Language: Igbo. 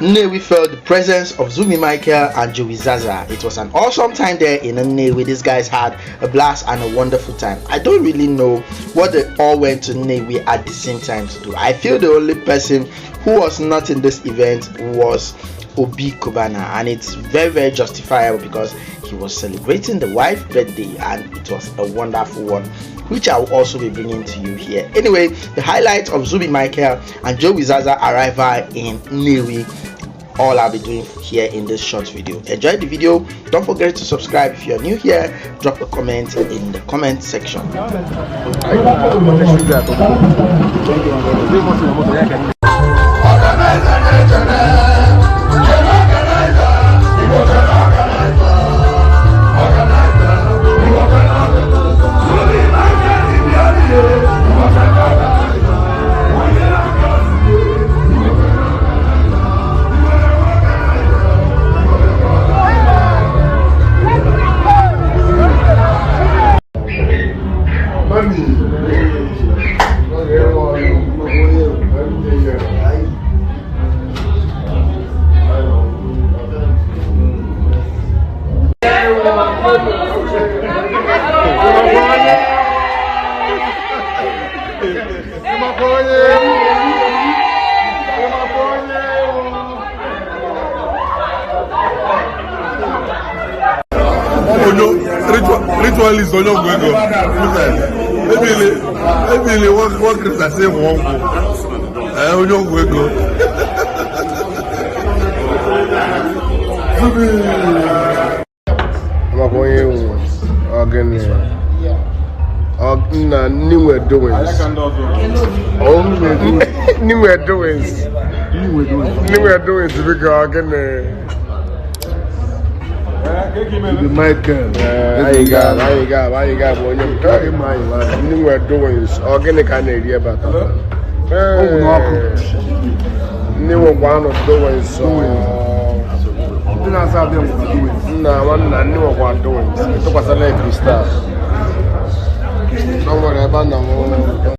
Nnewi felt the presence of Zubby Michael and Jowizaza. It was an awesome time there in Nnewi. These guys had a blast and a wonderful time. I don't really know what they all went to Nnewi at the same time to do. I feel the only person who was not in this event was Obi Cubana, and it's very, very justifiable because he was celebrating the wife's birthday, and it was a wonderful one, which I will also be bringing to you here. Anyway, the highlight of Zubby Michael and Jowizaza arrival in Nnewi, all I'll be doing here in this short video. Enjoy the video. Don't forget to subscribe if you're new here. Drop a comment in the comment section. Ritualist onye ọgwụ ego ebili nwa Kristi ịgwọ ọgwụ onye ọgwụ ego. Amakwa onye nwe ogene nna Nniwe Doings. Nniwe Doings. Nniwe Doings biko ogene. Michael. Anyị ga-abụ onye Nniwe Doings. Ogene ka a na-eri ebe a tata. Nniwe gwanụ Doings. Nna nwanna Nniwe gwa Doings. Tụkwasịla ya kristal. O nwere ebe a na